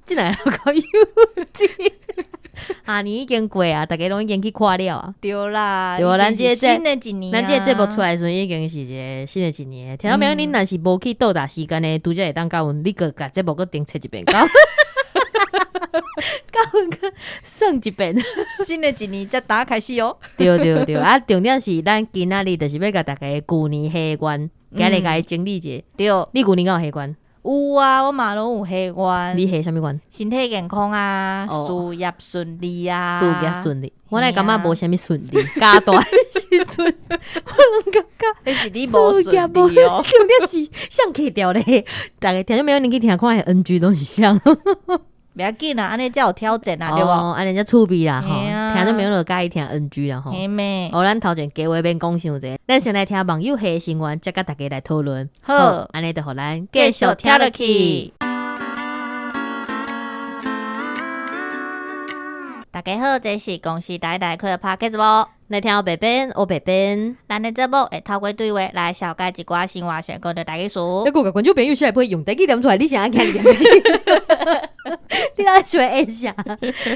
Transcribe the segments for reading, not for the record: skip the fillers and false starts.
這哪會夠幼稚？啊，年已經過啊，逐家攏已經去看了啊。對啦，對，咱這個新的一年，咱這個節目出來的時陣已經是一個新的一年。聽眾朋友，恁若是無去倒搭時間的，拄才會當共阮，你閣共節目閣重切一遍，共阮閣算一遍。新的一年才打開始哦。對對對，啊，重點是咱今仔日就是欲共大家舊年許願，今日共伊整理一下。對，你舊年敢有許願？有啊，我嘛攏有許願。你許啥物願？身體健康啊，事業順利啊。事業順利，我來感覺無啥物順利。加大時陣，我攏感覺。彼是你無順利哦。重點是誰去掉咧？逐家聽眾朋友，恁去聽看彼 NG 攏是啥？袂要緊啦，按呢才有挑戰啊，對無？按呢才趣味啦，吼！聽眾朋友就佮意聽 NG 啦，吼。哦，咱頭前計話免講傷濟，咱先來聽網友許心願，再佮大家來討論。好，按呢就予咱繼續聽落去。大家好，這是公視台台開的 Podcast 節目。來聽烏白變，烏白變。咱的節目會透過對話來消解一寡生活上講著代誌事。你閣共觀眾朋友寫批用台語念出來，你啥驚念台語？你哪想會啥？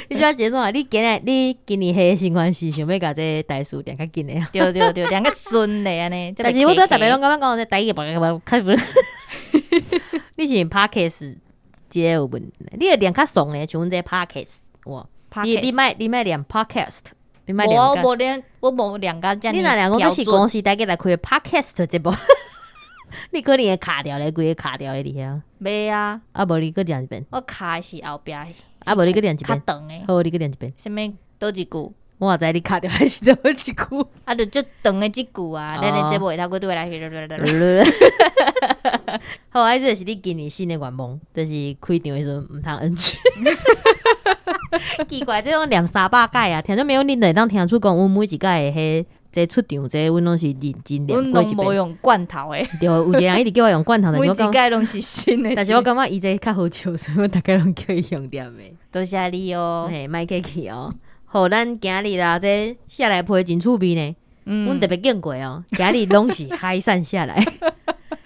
你想寫創？你今日你今年許心願是想欲共這台詞念較緊的啊？對對對，念較順的按呢。但是我拄逐擺攏感覺講這台語較無。你是 Podcast 這个有問題？你會念較爽咧，像阮這 Podcast 哇。你莫念 Podcast。你莫念。我無念，我無念甲遮爾。你若念講這是公視台語來開的 Podcast 節目，你可能會卡掉咧，規个卡掉咧佇遐。袂啊。啊無你閣念一遍。我卡的是後壁。啊無你閣念一遍。較長的。好，你閣念一遍。啥物？佗一句？我嘛知你卡掉的是佗一句。啊，就足長的這句啊，咱的節目會透過對話來。好，啊，這是你今年新的願望，就是開場的時陣毋通 NG。奇怪，這種念300擺啊，聽眾朋友恁會當聽出講，阮每一擺的彼這出場，這阮攏是認真念過一遍。阮攏無用罐頭的。對，有一個人一直叫我用罐頭，但是我每一擺攏是新的。但是我感覺伊這較好笑，所以我逐擺攏叫伊用念的。多謝你哦。嘿，莫客氣哦。好，咱今日啦，這下來批真趣味呢。阮特別見過哦，今日攏是海產寫來。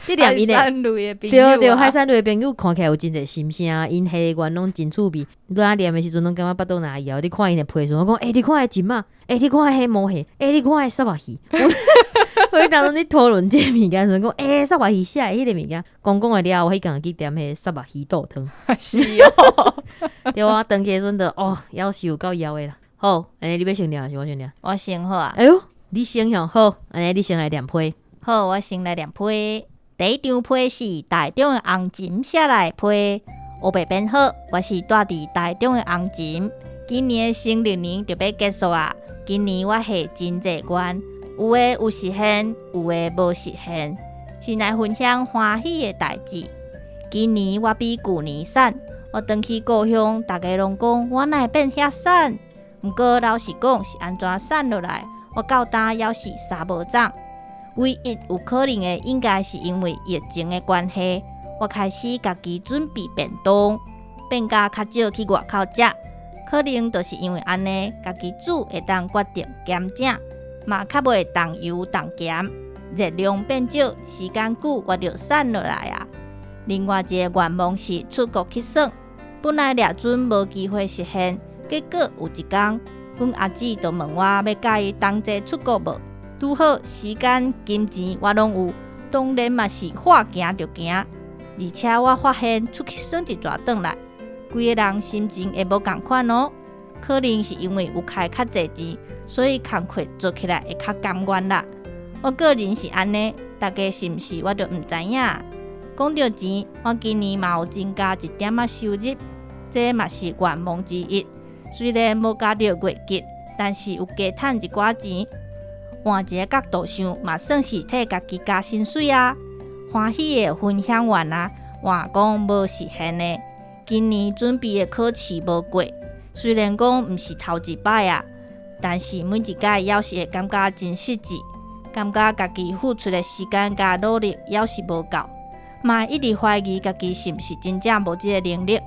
你念𪜶的，對對，海產類的朋友看起來有真濟心聲，𪜶許願攏真趣味。你拄仔念的時陣，攏感覺腹肚若枵。你看𪜶的批時陣，我講，欸，你看彼鱔仔，欸，你看彼毛蟹，欸，你看彼虱目魚。我當陣咧討論這个物件時陣，講，欸，虱目魚寫的彼个物件，講講的了，我彼工去點彼虱目魚肚湯。是哦，對啊，轉去的時陣就哦，夭壽有夠枵的啦。好，按呢你欲先念，還是我先念？我先好啊。哎喲，你先向好，按呢你先來念批。好，我先來念批。第一張批是台中的紅蟳寫來的批，烏白變好，我是住佇台中的紅蟳。今年的新曆年就欲結束啊！今年我許真濟願，有的有實現，有的無實現。先來分享歡喜的代誌。今年我比舊年瘦，我轉去故鄉，逐家攏講我哪會變遐瘦？毋過老實講是按怎瘦落來，我到今猶是衫無長。唯一有可能的，應該是因為疫情的關係，我開始家己準備便當，變甲較少去外口食。可能就是因為按呢，家己煮會當決定減食，嘛較袂重油重鹹，熱量變少，時間久我就瘦落來啊。另外一個願望是出國去耍，本來掠準無機會實現，結果有一工，阮阿姊就問我欲佮伊同齊出國無？拄好時間、金錢我攏有，當然嘛是話行就行。而且我發現出去耍一逝轉來，規个人心情會無仝款哦。可能是因為有開較濟錢，所以工課做起來會較甘願啦。我個人是按呢，大家是毋是我就毋知影。講著錢，我今年嘛有增加一點仔收入，這嘛是願望之一。雖然無加著月結，但是有加趁一寡錢。換一個角度想，嘛算是替家己加薪水啊！歡喜的分享完啊，換講無實現的。今年準備的考試無過，雖然講毋是頭一擺啊，但是每一擺猶是會感覺真失志，感覺家己付出的時間佮努力猶是無夠，嘛一直懷疑家己是毋是真正無這個能力。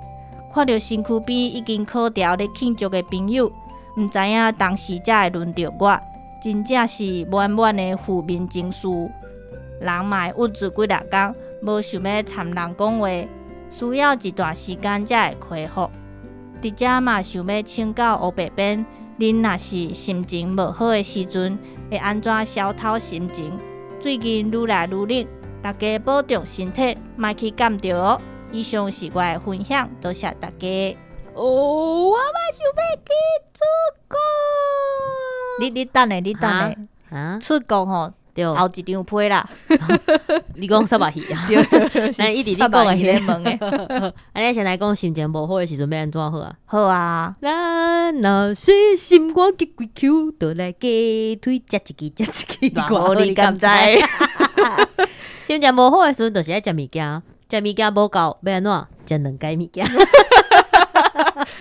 看著身軀邊已經考著咧慶祝的朋友，毋知影當時才會輪著我。真正是滿滿的負面情緒，人嘛會鬱卒幾若工，無想欲參人講話。需要一段時間才會恢復。佇遮嘛想欲請教烏白編，恁若是心情無好的時陣，會按怎消透心情？最近愈來愈冷，大家保重身體，莫去感著哦。以上是我的分享，多謝大家。哦，我嘛想欲去出國。你等下，你等下，啊，出國吼，後一張批啦。你講啥物戲啊？咱一直咧講的咧問的。按呢先來講心情無好的時陣欲按怎好啊？好啊。咱若是心肝激幾 Q，就來雞腿食一支，食一支。偌好你敢知？心情無好的時陣，就是愛食物件，食物件無夠，欲按怎？食兩改物件。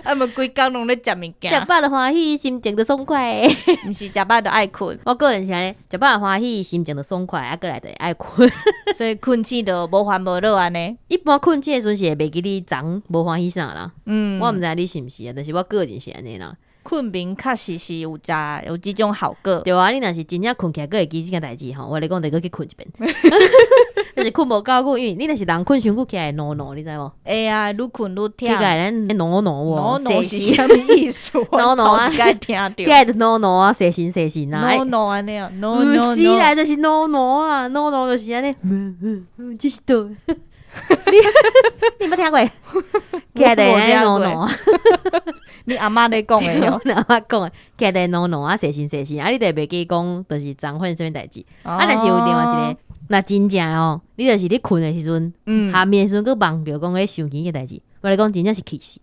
啊，毋規工攏咧食物件，食飽就歡喜，心情就爽快。毋是食飽就愛睏。我個人是按呢，食飽就歡喜，心情就爽快，啊，過來就會愛睏。所以睏醒就無煩無惱按呢。一般睏醒的時陣是會袂記你昨無歡喜啥啦。我毋知你是毋是啊，但是我個人是按呢啦。睏眠確實是有食有這種效果。對啊，你若是真正睏起來，閣會記這件代誌吼，我咧講著閣去睏一遍。但是睏無夠久，因為你若是人睏傷久起來會囉囉，你知無？會啊，愈睏愈忝。起來咱囉囉囉囉是啥物意思？囉囉啊，頭一擺聽著。起來就囉囉啊，細神細神啊。囉囉按呢哦，毋是啦，就是囉囉啊，囉囉就是按呢。這是倒。你你捌聽過？起來就按呢囉囉啊。你阿嬤咧講的我阿嬤講的，起來就囉囉啊，細神細神啊，你就會袂記講，就是昨發生啥物代誌。啊，但是有另外一個，若真正哦，你就是咧睏的時陣，下面的時陣閣夢著講彼生氣的代誌，我來講真正是氣死。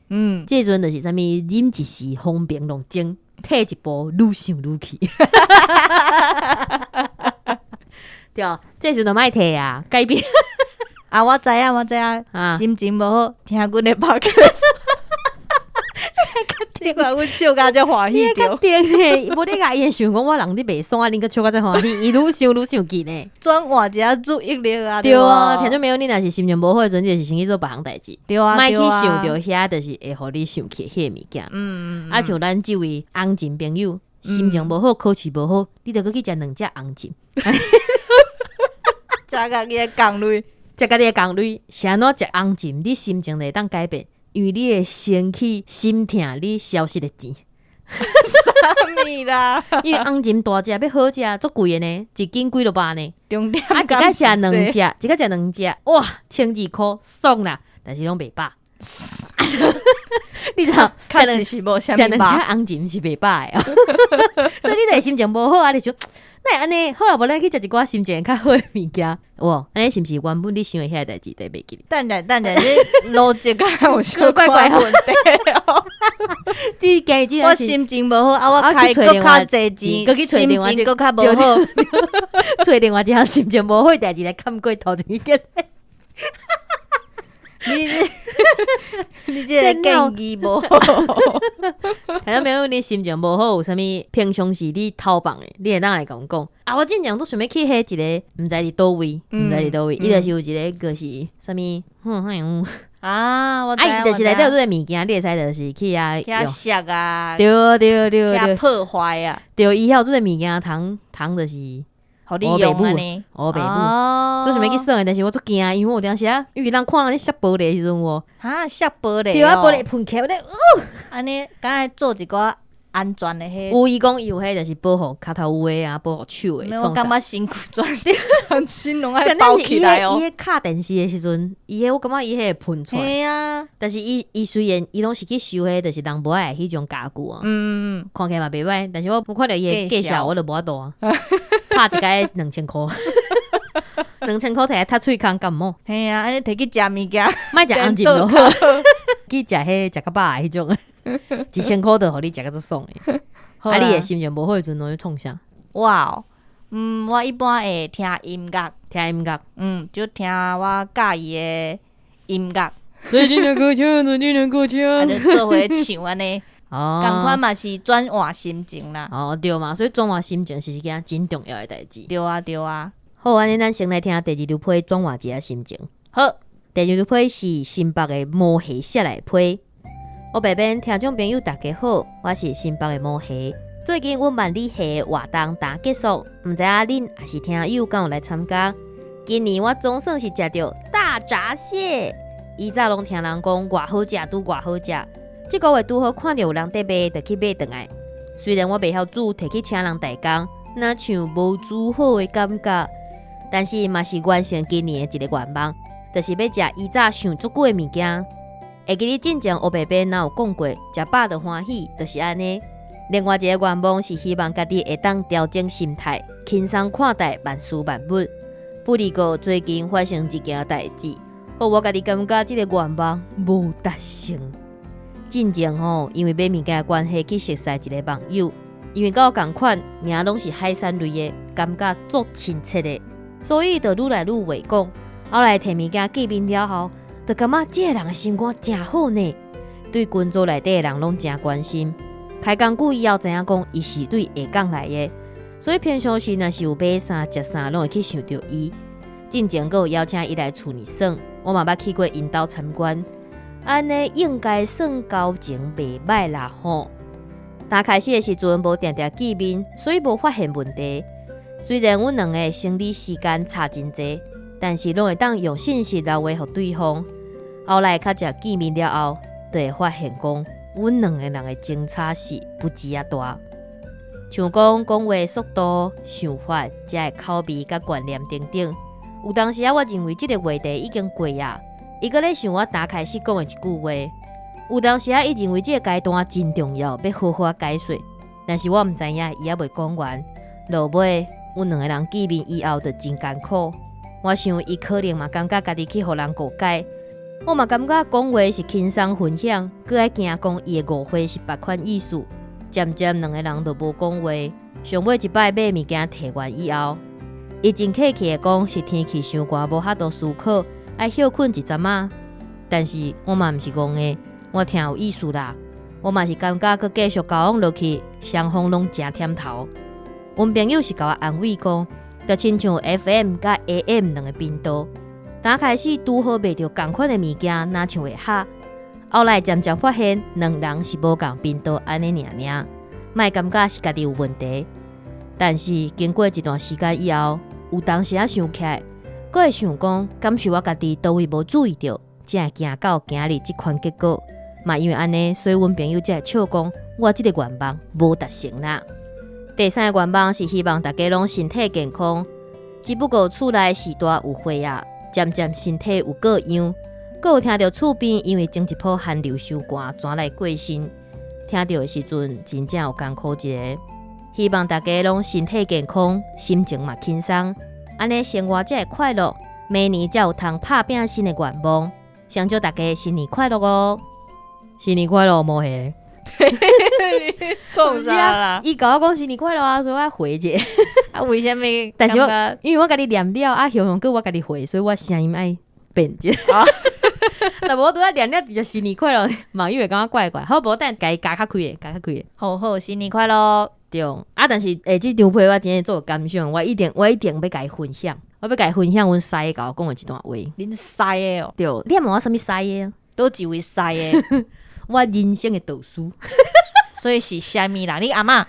這時陣就是啥物飲一時風平浪靜，退一步愈想愈氣。對，這時陣就莫退啊，改變。啊，我知影，我知影，心情無好，聽阮的 podcast。你看阮笑甲遮歡喜著。你較定呢，無你共伊會想講我人咧袂爽啊，恁閣笑甲遮歡喜，伊愈想愈生氣呢。轉換一下注意力啊！對啊，聽眾朋友，你若是心情無好的時陣，你就是先去做別項代誌。對啊，莫去想著遐，就是會予你生氣彼個物件。啊，像咱這位紅塵朋友，心情無好，考試無好，你著閣去食兩隻紅塵。食家己的共類，食家己的共類，是按怎食紅塵？你心情就會當改變。因為你會先去心疼你消失的錢。啥物啦？因為紅蟳大隻欲好食，足貴的呢，一斤幾落百呢。重點啊，一擺食兩隻，一擺食兩隻，哇，千二箍爽啦！但是攏袂飽。你知影？確實是無啥物食兩隻紅蟳是袂飽的，所以你就心情無好啊！你想，哪會按呢？好啦，無咱去食一寡心情較好的物件。哇，按呢是毋是原本你想的彼个代誌都袂記得？等下等下，這邏輯敢有小怪怪問題哦。你今日我心情無好，啊，我開閣較濟錢，閣去揣另外心情閣較無好，揣另外一項心情無好的代誌來崁過頭前一個。你你這個建議無好，聽眾朋友，你心情無好，有啥物平常時你偷放的，你會當來共阮講。啊，我進前都想欲去彼一个，毋知佇佗位，毋知佇佗位，伊就是有一個，就是啥物，哼哼啊，我知啊，伊就是內底有這个物件，你會使就是去遐去遐摔啊，對對對對，破壞啊，對，伊遐有這个物件，通通就是。予你用按呢，烏爸母，做想欲去耍的，但是我足驚，因為我有當時啊，因為人看人咧摔玻璃的時陣有哈，摔玻璃，對啊，玻璃噴起來，按呢，敢愛做一寡安全的彼。有伊講伊有彼就是保護跤頭有的啊，保護手的。我感覺身軀全全身攏愛包起來哦。伊彼敲電視的時陣，伊彼我感覺伊彼會噴出來。嘿啊，但是伊伊雖然伊攏是去收彼，就是人無愛彼種家具啊。看起來嘛袂䆀，但是我看著伊的介紹，我就無法度啊。拍一擺2000箍，2000箍摕來踢喙空感冒。嘿啊，按呢摕去食物件，莫食紅蟳就好，去食彼食較飽的彼種，1000箍就予你食甲足爽的。啊，你的心情無好的時陣，攏咧創啥？我哦，我一般會聽音樂，聽音樂，就聽我佮意的音樂。最近的歌曲，最近的歌曲，啊，就做伙唱按呢。仝款嘛是轉換心情啦。哦，對嘛，所以轉換心情是一件真重要的代誌。對啊，對啊。好，按呢咱先來聽第二張批轉換一下心情。好，第二張批是新北的毛蝦寫來批。烏白編聽眾朋友大家好，我是新北的毛蝦。最近阮萬里蝦的活動剛結束，毋知影恁也是聽友敢有來參加？今年我總算是食著大閘蟹。以早攏聽人講偌好食，拄偌好食。這個月拄好看著有人佇賣，就去買轉來。雖然我袂曉煮，提去請人代工，若像無煮好的感覺。但是嘛是完成今年的一個願望，就是欲食以早想足久的物件。會記得進前烏白白若有講過，食飽就歡喜，就是按呢。另外一個願望是希望家己會當調整心態，輕鬆看待萬事萬物。不過最近發生一件代誌，予我家己感覺這個願望無達成。進前吼，因為買物件的關係去熟似一個網友，因為佮我仝款，名攏是海產類的，感覺足親切的，所以就愈來愈有話講。後來提物件見面了後，就感覺這個人的心肝誠好呢，對群組內底的人攏誠關心。開工久以後知影講，伊是對下港來的，所以平常時若是有買啥食啥，攏會去想著伊。進前閣有邀請伊來厝裡耍，我嘛捌去過𪜶兜參觀。按呢應該算交情袂䆀啦吼。剛開始的時陣無定定見面，所以無發現問題。雖然阮兩个生理時間差真濟，但是攏會當用信息留話予對方。後來較常見面了後，就會發現講，阮兩個人的相差是不止仔大。像講講話速度、想法、食的口味佮觀念等等。有當時仔，我認為這個話題已經過啊。伊閣咧想我剛開始講的一句話，有當時仔，伊認為這個階段真重要，欲好好解說。但是我毋知影，伊猶未講完。落尾，阮兩個人見面以後就真艱苦。我想伊可能嘛感覺家己去予人誤解，我嘛感覺講話是輕鬆分享，閣愛驚講伊會誤會是別款意思。漸漸兩個人就無講話。上尾一擺買物件提完以後，伊真客氣的講是天氣傷寒，無法度思考。愛歇睏一陣仔，但是我嘛毋是戇的，我聽有意思啦。我嘛是感覺閣繼續交往落去，雙方攏誠忝頭。阮朋友是共我安慰講，就親像 FM 佮 AM 兩個頻道，剛開始拄好賣著仝款的物件，若像會合。後來漸漸發現，兩人是無仝頻道按呢爾爾，莫感覺是家己有問題。但是經過一段時間以後，有當時仔想起來。閣會想講，敢是我家己佗位無注意著，才會行到今日這款結果。嘛因為按呢，所以阮朋友才會笑講，我這個願望無達成啦。第三個願望是希望大家攏身體健康，只不過厝內序大有血壓，漸漸身體有過恙，閣有聽著厝邊因為前一波寒流傷寒，轉來過身。聽著的時陣，真正有艱苦一个。希望大家攏身體健康，心情嘛輕鬆。按呢生活才會快樂，明年才有通拍拚新的願望。想祝大家新年快樂哦！新年快樂，無彼。創啥啦？伊共我講新年快樂啊，所以我愛回者。啊，為啥物？但是我因為我家己念了啊，雄雄閣我家己回，所以我聲音愛變者。若無我拄仔念了直接新年快樂，網友會感覺怪怪。好，無等共伊加較開的，加較開的。好好，新年快樂。對，啊，但是欸，這張批我真正做感想，我一定欲共伊分享，我欲共伊分享阮師共我講的一段話。恁師的哦？對，你還問我啥物師的？佗一位師的？我人生的導師。所以是啥物人？你阿嬤？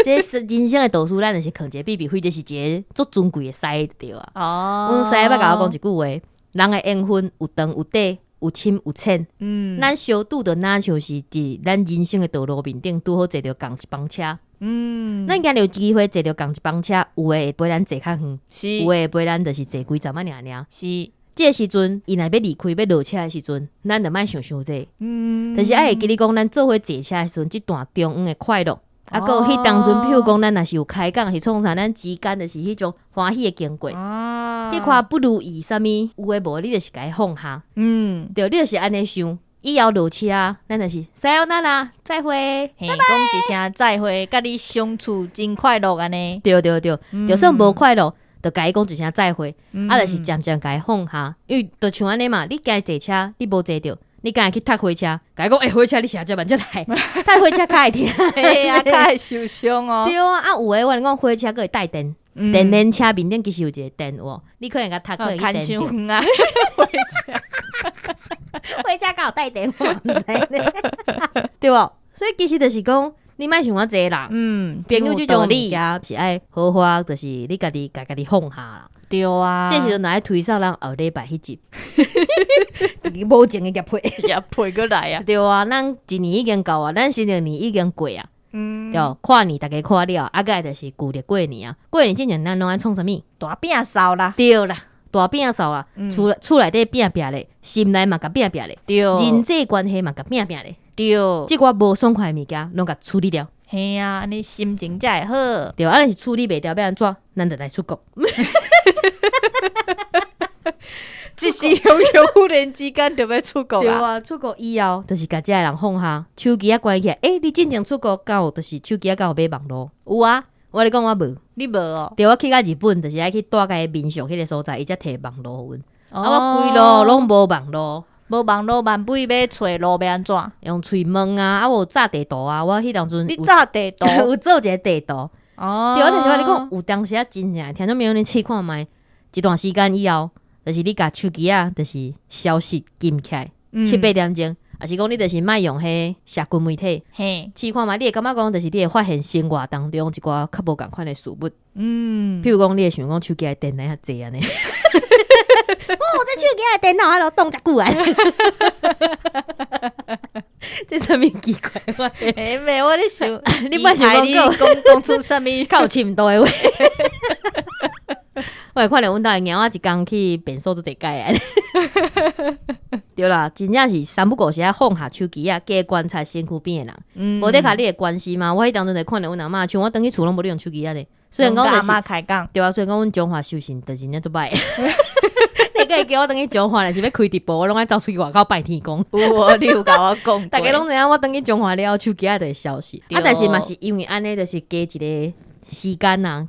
這是人生的導師，咱就是囥一個秘密，或者是一個足尊貴的師對啊。阮師捌共我講一句話：人的緣分有長有短，有深有淺。咱相拄著若像是佇咱人生的道路面頂拄好坐著仝一班車。咱今日有機會坐著仝一班車，有的會陪咱坐較遠，有的會陪咱就是坐幾站仔爾爾。這個時陣，伊若欲離開欲落車的時陣，咱就莫想傷濟。但是愛會記得講，咱做伙坐車的時陣，這段中央的快樂，啊，閣有彼當陣，譬如講，咱若是有開講，是創啥，咱之間就是彼種歡喜的經過。彼款不如意啥物，有的無，你就是共伊放下。對，你就是按呢想。以後落車，咱就是さよなら，再會，拜拜。講一聲再會，佮你相處真快樂按呢。對對對，就算無快樂，就共伊講一聲再會，啊，就是漸漸共伊放下，因為就像按呢嘛，你今日坐車，你無坐著，你敢會去踢火車，共伊講，欸，火車你啥遮慢才來，踢火車較會疼，嘿啊，較會受傷哦。對啊，啊有的我共你講，火車閣會帶電，電電車面頂其實有一個電有無？你可能共踢可會去電著。啊，火車，火車敢有帶電，我毋知呢，對無？所以其實就是講，你莫想遐濟啦。朋友這種物件是愛好好，就是你家己共家己放下啦。對啊，這時陣若愛推捒咱後禮拜彼集，無情的業配，業配閣來啊！對啊，咱一年已經到啊，咱新曆年已經過啊。對，跨年逐家看了，啊，閣來就是舊曆過年啊。過年之前咱攏愛創啥物？大摒掃啦。對啦，大摒掃啦，厝內底摒摒咧，心內嘛共摒摒咧，人際關係嘛共摒摒咧。這寡無爽快的物件攏共處理掉。嘿啊，按呢心情才會好。對，啊，若是處理袂掉，欲按怎？咱就來出國。一時雄雄忽然之間就欲出國。對啊，出國以後，就是共遮的人放下手機仔關起來。欸，你進前出國敢有？就是手機仔敢有買網路？有啊，我咧講我無。你無哦？對，我去到日本，就是愛去蹛共的民宿彼个所在，伊才提網路予阮。啊，我規路攏無網路。無網路，萬尾欲揣路欲按怎？用喙問啊，啊，我有紮地圖啊，我彼當陣你紮地圖？有做一个地圖。哦。對，就是我咧講，有當時啊，真正聽眾朋友，你試看覓，一段時間以後，就是你共手機仔，就是消息禁起來，七八點鐘，抑是講你就是莫用彼社群媒體，試看覓，你會感覺講，就是你會發現生活當中一寡較無仝款的事物。譬如講，你會想講手機的電來遐濟按呢。哦，這手機的電腦還落動遮久啊！這啥物奇怪話？欸，沒我咧想，你莫想講講講出啥物較有深度的話。我會看著阮兜的貓仔一工去便所足濟擺啊！對啦，真正是三不五時愛放下手機仔，加觀察身軀邊的人。無的確你會關心嗎？我彼當陣就看著阮阿嬤，像我轉去厝攏無咧用手機仔呢。雖然講就是阿嬤開講，對啊，雖然講阮彰化修行就是遮足歹。你閣會叫我轉去彰化，若是欲開直播，我攏愛走出去外口拜天公。有哦，你有共我講，逐家攏知影我轉去彰化了後，手機仔就會消失。啊，但是嘛是因為按呢，就是加一個時間啊，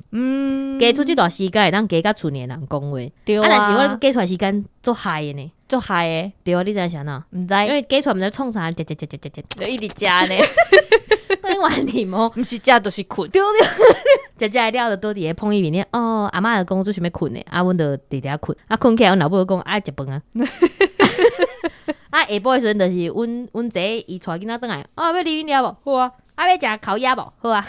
加出這段時間會當加佮厝內的人講話。對啊，但是我加出來時間足害的呢，足害的。對啊，你知影是按怎？毋知，因為加出來毋知創啥，食食食食食食，就一直食呢。你玩你麼？毋是食就是睏。對對，食食了就倒佇咧碰伊面咧。哦，阿嬤就講做想欲睏的，啊，阮就佇遐睏。啊，睏起來，阮老母就講愛食飯啊。啊，下晡的時陣就是阮姐伊帶囡仔轉來，哦，欲啉飲料無？好啊。啊，欲食烤鴨無？好啊。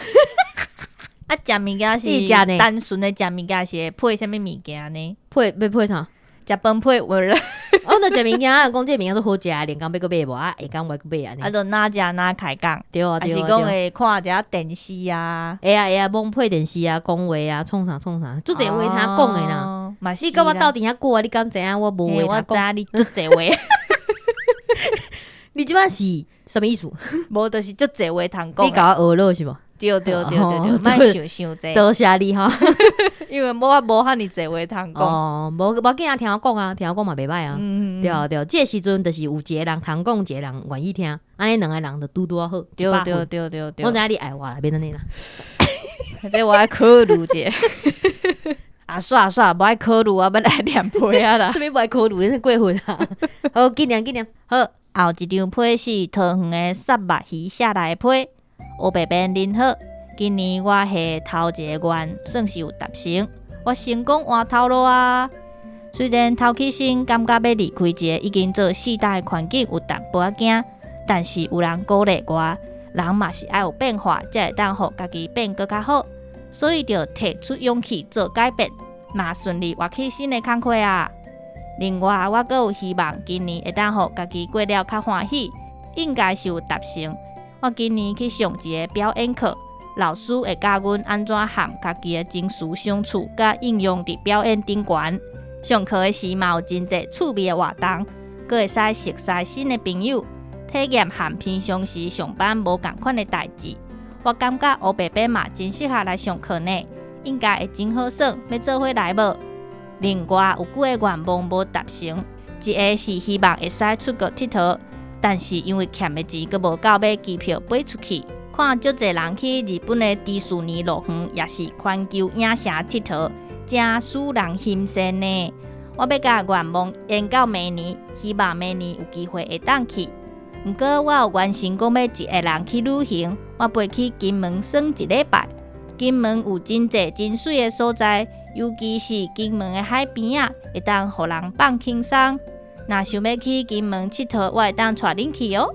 啊，食物件是單純的食物件是會配啥物物件呢？配欲配啥？食飯配話咧。我著食物件，講這個物件足好食，連工欲閣買無啊？下工欲閣買按呢。啊，就哪食哪開講。對啊，對啊。抑是講會看一下電視啊。會啊會啊，罔配電視啊，講話啊，創啥創啥，足濟話通講的啦。你佮我鬥陣遐久啊，你敢知影我無話通講？我知影你足濟話。你這擺是啥物意思？無，就是足濟話通講。你共我學落是無？對對對對對，莫想傷濟。多謝你哈，因為無我無遐爾濟話通講。哦，無無緊啊，聽我講啊，聽我講嘛袂䆀啊。對對，這個時陣就是有一個人通講，一個人願意聽，按呢兩個人就拄拄仔好。對對對對對。我知影你愛我啦，免按呢啦。這我愛考慮一下。啊，煞煞，無愛考慮，我欲來念批啊啦。啥物無愛考慮？你是過分啊！好，緊念緊念。好，後一張批是桃園的虱目魚寫來的批。烏白變恁好，今年我下頭一個願算是有達成，我成功換頭路啊！雖然頭起先感覺欲離開一個已經做四代的環境有淡薄仔驚，但是有人鼓勵我，人嘛是愛有變化，才會當予家己變閣較好，所以就提出勇氣做改變，嘛順利換去新的工課啊！另外，我閣有希望今年會當予家己過了較歡喜，應該是有達成。我今年去上一個表演課，老師會教阮按怎和家己的情緒相處，佮應用佇表演頂懸。上課的時嘛有真濟趣味的活動，閣會使熟識新的朋友，體驗和平常時上班無仝款的代誌。我感覺烏白白嘛真適合來上課呢，應該會真好耍，欲做伙來無？另外有幾个願望無達成，一个是希望會使出國𨑨迌。但是因為欠的錢閣無夠買機票飛出去，看足濟人去日本的迪士尼樂園，抑是環球影城𨑨迌，誠使人欣羨呢。我欲共願望延到明年，希望明年有機會會當去。毋過我有完成講欲一个人去旅行，我飛去金門耍一禮拜。金門有真濟真媠的所在，尤其是金門的海邊仔，會當予人放輕鬆。若想欲去金門𨑨迌，我會當帶恁去哦。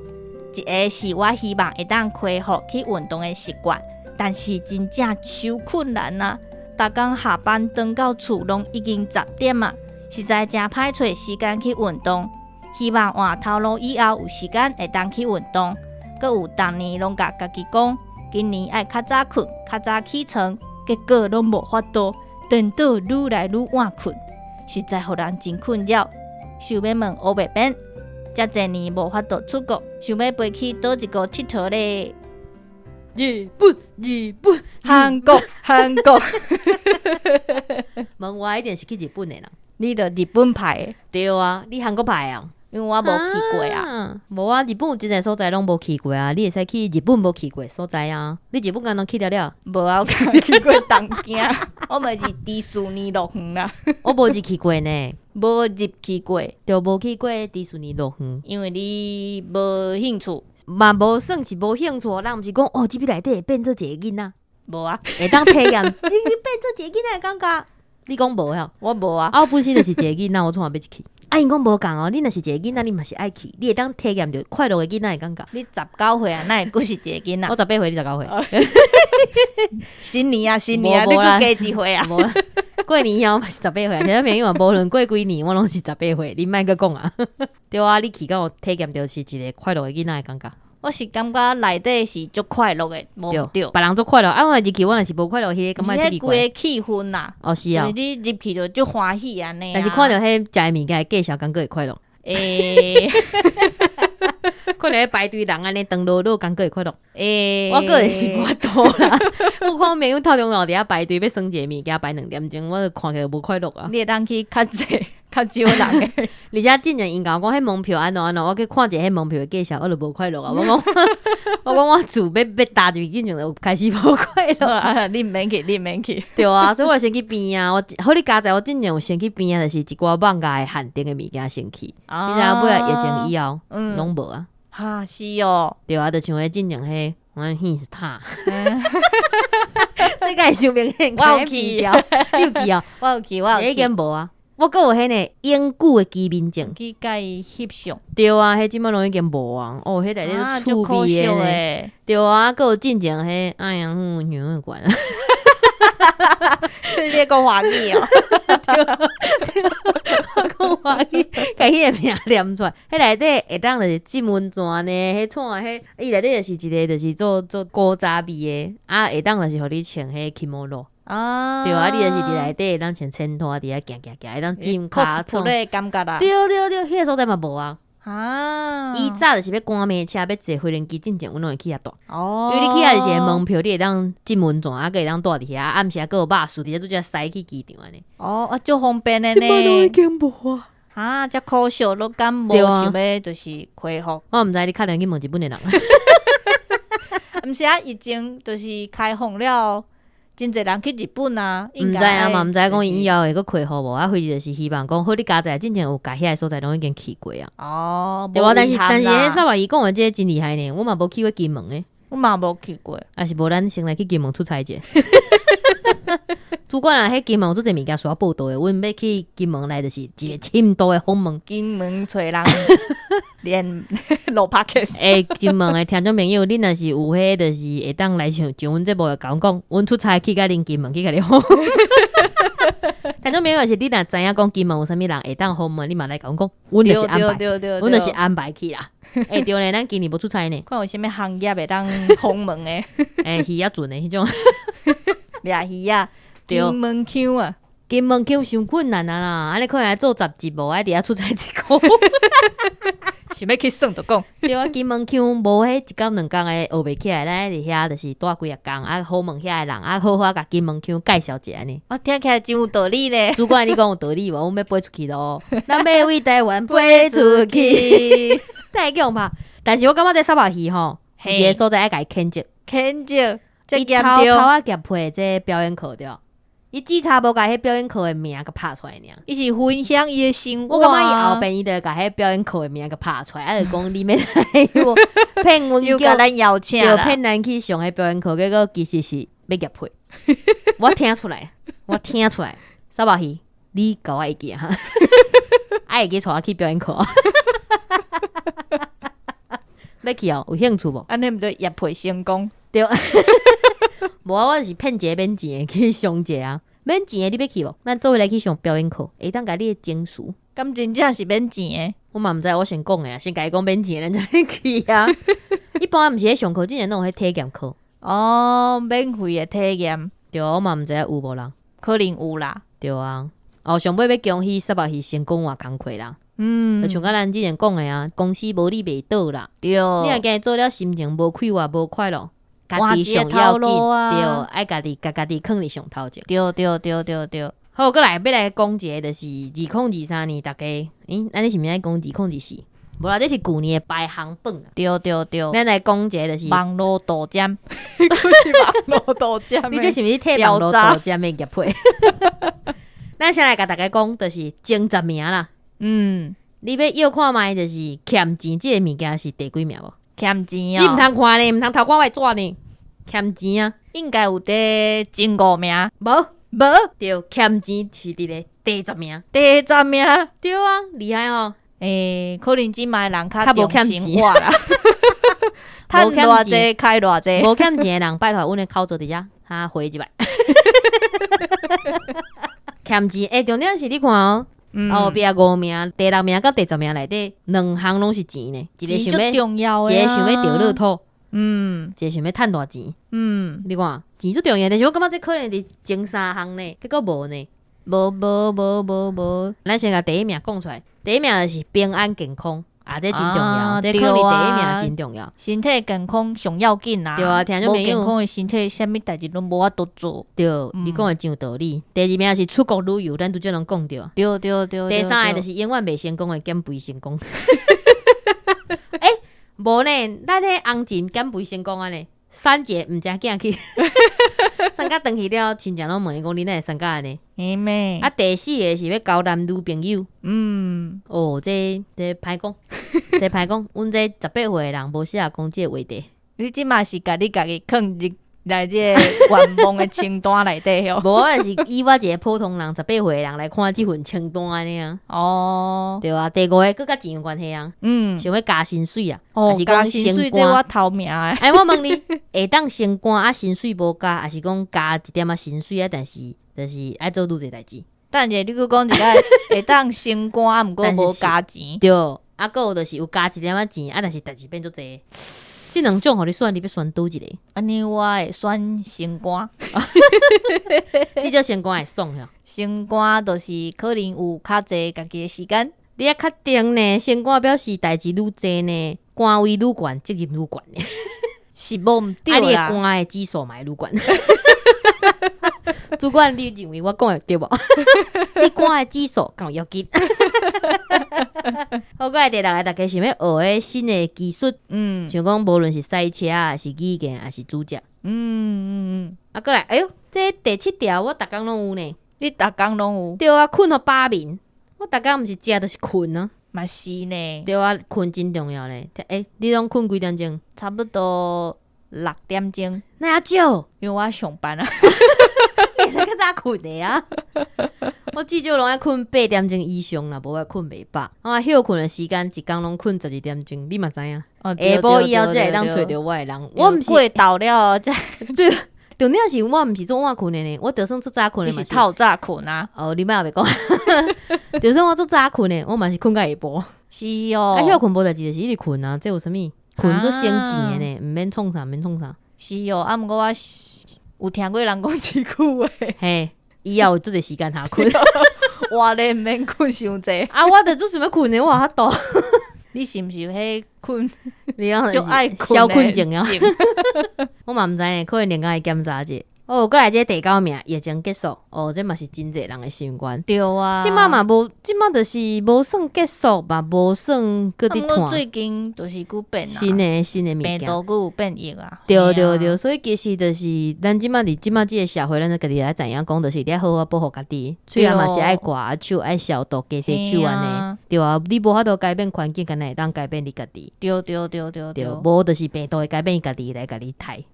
一个是我希望會當恢復去運動的習慣，但是真正超困難啊！逐工下班轉到厝攏已經10點啊，實在誠歹揣時間去運動。希望換頭路以後有時間會當去運動。閣有逐年攏共家己講，今年愛較早睏，較早起床，結果攏無法度，顛倒愈來愈晚睏，實在予人真困擾。想欲問烏白編，遮濟年無法度出國，想欲飛去佗一國𨑨迌咧？日本，日本，韓國，韓國。問我一定是去日本的啦。你著日本派的。對啊，你韓國派啊？因為我無去過啊。無啊，日本有真濟所在攏無去過啊。你會使去日本無去過所在啊。你日本敢攏去了了？無啊，我敢去過東京，我嘛是迪士尼樂園啦。我無入去過呢。無入去過。對，無去過迪士尼樂園。因為你無興趣。嘛無算是無興趣，人毋是講哦，這邊內底會變做一個囡仔。無啊，會當體驗，你變做一個囡仔的感覺。你講無啊？我無啊。啊，我本身就是一個囡仔，我創啥欲入去？啊，𪜶講無仝哦，你若是一個囡仔，你嘛是愛去，你會當體驗著快樂的囡仔的感覺。你19歲啊，哪會閣是一個囡仔？我18歲，你19歲。新年啊，新年啊，你閣加一歲啊？無啦，過年以後嘛是十八歲，聽眾朋友啊，無論過幾年，我攏是十八歲，你莫閣講啊。對啊，你去敢有體驗著是一個快樂的囡仔的感覺。我是感覺內底是足快樂的，無毋對。別人足快樂，啊，我入去我若是無快樂，彼個感覺是彼規個氣氛啦。哦，是啊。就是你入去就足歡喜按呢。但是看著彼食的物件的介紹，感覺會快樂。欸，看著彼排隊人按呢長囉囉，感覺會快樂。欸，我個人是無法度啦。我看阮朋友透中晝佇遐排隊欲耍一个物件，排2點鐘，我就看起來無快樂啊。你會當去較濟較少人的。而且進前𪜶共我講彼門票按怎按怎，我去看一下彼門票的介紹，我就無快樂啊。我講我講我自欲欲踏入去進前就開始無快樂啊。你毋免去，你毋免去。對啊，所以我先去邊啊。我好你佳哉，我進前有先去邊啊，就是一寡網咖的限定的物件先去。你知影尾仔疫情以後，攏無啊。哈，是哦。對啊，就像彼進前彼，我彼是塔。這個會傷明顯。我有去，你有去啊？我有去，我有去。已經無啊。我閣有彼个永久的居民證，去共伊翕相。對啊，彼這擺攏已經無啊。哦，彼內底足趣味的。對啊，閣有進前彼愛陽湖游泳館。你咧講華語哦？我講華語，共彼個名念出來。彼內底會當就是浸溫泉呢，彼創彼伊內底就是一個就是做做古早味的，啊，會當就是予你穿彼 kimono。啊，對啊，你就是佇內底會當穿千拖佇遐行行行，會當浸跤創的感覺啦。對對對，彼個所在嘛無啊。啊！以早就是欲趕馬車，欲坐飛輪機進前，阮攏會去遐蹛。哦。因為你去遐是一個門票，你會當浸溫泉，啊，閣會當蹛佇遐，暗時閣有肉肆，佇遐拄才駛去機場按呢。哦，啊，足方便的呢。這擺攏已經無啊。啊，遮可惜，攏敢無想欲就是恢復。我毋知你敲電話去問日本的人。毋是啊，疫情就是開放了，真濟人去日本啊。毋知啊嘛，毋知講伊以後會閣恢復無啊？或者就是希望講，好你佳哉進前有共遐个所在攏已經去過啊。哦，對啊，但是彼沙華伊講的這個真厲害呢，我嘛無去過金門的。我嘛無去過。啊是無咱先來去金門出差者。主管啊，彼金門有足濟物件需要報道的，阮欲去金門來就是一個深度的訪問。金門揣人連錄 podcast。欸，金門的聽眾朋友，你若是有彼就是會當來上上阮節目，共阮講，阮出差去共恁金門去共你訪問。聽眾朋友是你若知影講金門有啥物人會當訪問，你嘛來共阮講，阮就是安排，阮就是安排去啦。欸，對呢，咱今年無出差呢。看有啥物行業會當訪問的？欸，魚仔船的彼種。掠魚仔，金門腔啊，金門腔傷困難啊啦，按呢可能愛做10集無，愛佇遐出差一個月。想欲去耍就講。對啊，金門腔無彼一工兩工的學袂起來，咱愛佇遐就是蹛幾仔工，啊訪問遐的人，啊好好共金門腔介紹一下按呢。我聽起來真有道理咧。主管你講有道理無？阮欲飛出去囉，咱欲為台灣飛出去。太強吧？但是我感覺這沙白魚吼，一個所在愛共伊譴責。譴責。伊偷偷仔業配這表演課對。伊只差無共彼表演課的名共拍出來爾。伊是分享伊的生活。我感覺伊後邊伊就共彼表演課的名共拍出來，啊就講你欲來無騙阮叫咱邀請，對，騙咱去上彼表演課，結果其實是欲業配。我聽出來，我聽出來，沙白魚，你共我會記哈？愛會記帶我去表演課。欲去哦，有興趣無？按呢毋著業配成功。對。無啊，我是騙一個免錢的去上一下啊。免錢的你欲去無？咱做伙來去上表演課，會當共你的情緒。敢真正是免錢的？我嘛毋知，我先講的啊，先共伊講免錢的，咱才去啊。一般毋是咧上課之前攏有彼體驗課。哦，免費的體驗。對啊，我嘛毋知影有無人。可能有啦。對啊。哦，上尾欲恭喜煞欲去成功換工課啦。就像佮咱之前講的啊，公司無你袂倒啦。你若今日做了心情無快活、無快樂，家己上要緊，對，愛家己共家己囥佇上頭前。對對對對對。好，閣來欲來講一個，就是2023年，逐家，欸，按呢是毋是愛講2024？無啦，這是舊年的排行榜。對對對。咱來講一個，就是網路杜針，閣是網路杜針。你這是毋是替網路杜針的業配？咱先來共大家講，就是前十名啦。你欲臆看覓，就是欠錢這个物件是第幾名無？欠錢你毋通看呢，毋通偷看我的紙呢。欠錢啊，應該有佇前五名。無無對，欠錢是佇咧第十名。第十名。對啊，厲害哦。欸，可能這擺人較無欠錢啦。趁偌濟開偌濟，無欠錢的人，拜託阮的口座佇遮，哈回一擺。欠錢，欸，重點是你看哦，後壁五名、第六名佮第十名內底，兩項攏是錢呢。一个想欲，一个想欲著樂透，一个想欲趁大錢，你看錢足重要，但是我感覺這可能佇前三項呢，結果無呢，無無無無無。咱先共第一名講出來，第一名就是平安健康。啊，這真重要，這可能第一名真重要。身體健康上要緊啊！對啊，聽眾朋友，無健康的身體，啥物代誌攏無法度做。對，你講的真有道理。第二名是出國旅遊，咱拄才攏講著。對對對。第三个就是永遠袂成功的減肥成功。欸，無呢，咱彼紅錢減肥成功啊呢？三姐毋知囝去，送甲轉去了，親戚攏問伊講，你哪會送甲按呢？嘿咩？啊，第四个是欲交男女朋友。哦，這這歹講，這歹講，阮這十八歲的人無適合講這个話題。你這馬是共你家己囥入來這个願望的清單內底哦。無，我就是以我一个普通人，十八歲的人來看這份清單按呢啊。對啊，第五个閣佮錢有關係啊。想欲加薪水啊，哦，還是加講薪水升官？這我頭名的。哎，我問你，會當升官啊？薪水無加，還是講加一點仔薪水啊？但是就是愛做愈濟代誌。等下，你閣講一個會當升官，啊，毋過無加錢。對，啊，閣有就是有加一點仔錢，啊，但是代誌變足濟。這兩種予你選，你欲選佗一个？按呢我會選升官。至少升官會爽吼。升官就是可能有較濟家己的時間。你猶確定呢？升官表示代誌愈濟呢，官位愈懸，責任愈懸呢。是無毋對啦。啊，你的官的指數嘛會愈懸。主管，你認為我講的對無？你官的指數敢有要緊？好，過來第六个，大家想欲學的新的技術，像講無論是賽車啊，抑是語言，抑是煮食。啊，過來，哎喲，這第七條我逐工攏有呢。你逐工攏有？對啊，睏予飽眠。我逐工毋是食就是睏啊。嘛是呢。對啊，睏真重要呢。欸，你攏睏幾點鐘？差不多六點鐘。哪遐少？因為我上班啊。你會使較早睏的啊。我至少攏愛睏八點鐘以上啦，無愛睏袂飽。我歇睏的時間一工攏睏12點鐘，你嘛知影？下晡以後才會當揣著我的人。我毋是過晝了才。對，重點是我毋是足晚睏的呢，我就算足早睏的嘛是透早睏啊。哦，你莫後白講。就算我足早睏的，我嘛是睏到下晡。是哦。啊，歇睏無代誌就是一直睏啊，這有啥物？睏足省錢的呢，毋免創啥，毋免創啥。是哦，啊，毋過我有聽過人講這句話。嘿，以後有足濟時間通睏。我咧毋免睏傷濟。啊，我就足想欲睏的，我無法度。你是毋是彼睏？你講足愛睏小睏症啊？我嘛毋知呢，可能另外檢查者。哦，過來這第九名，疫情結束，哦，這嘛是真濟人的心願。對啊。這馬嘛無，這馬就是無算結束嘛，無算閣佇拖。最近就是閣變啊。新的新的物件。病毒閣有變異啊。對對對，所以其實就是咱這馬佇這馬這个社會，咱家己愛知影講，就是你愛好好保護家己，喙仔嘛是愛掛，手愛消毒，加洗手按呢。對啊，你無法度改變環境，敢若會當改變你家己。對對對對對，無就是病毒會改變伊家己來共你刣。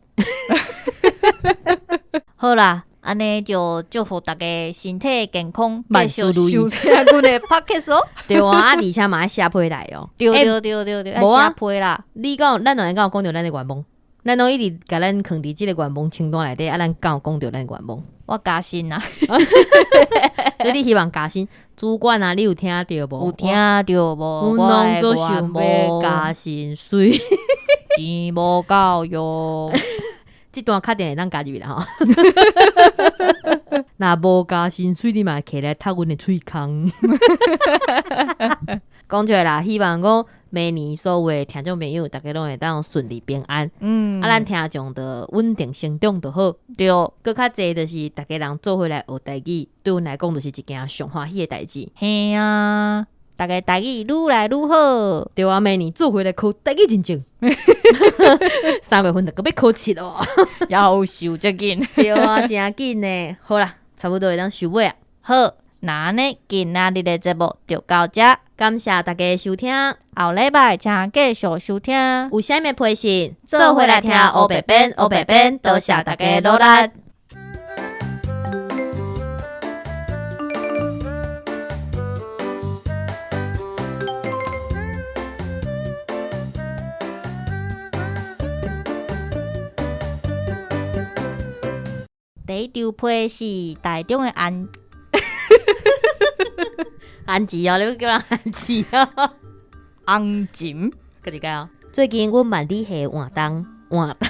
好啦，按呢就祝福大家身體健康，萬事如意。收聽阮的 podcast 哦。對啊，啊，而且嘛愛寫批來哦。對對對對對，愛寫批啦。你講，咱兩個敢有講著咱的願望？咱攏一直共咱囥佇這个願望清單內底，啊，咱敢有講著咱的願望？我加薪啊！所以你希望加薪，主管啊，你有聽著無？有聽著無？阮攏足想欲加薪水，錢無夠用。這段確定會當加入去啦吼。若無加薪水，你嘛會起來踢阮的喙空。講出來啦，希望講明年所有的聽眾朋友，逐家攏會當順利平安。啊，咱聽眾就穩定成長就好。閣較濟就是逐家人做伙來學台語，對阮來講就是一件上歡喜的代誌。嘿啊，逐家台語愈來愈好。對啊，明年做伙來考台語認證。3月份就閣欲考試囉。夭壽遮緊。對啊，誠緊呢。好啦，差不多會當收尾啊。好，那按呢，今仔日的節目就到遮。感謝大家收聽，後禮拜請繼續收聽。有啥物批信，做伙來聽烏白編，烏白編，多謝大家努力。第一張批是台中的安安吉哦，你欲叫人安吉哦？安吉，閣一擺哦。最近阮萬里下換冬換冬。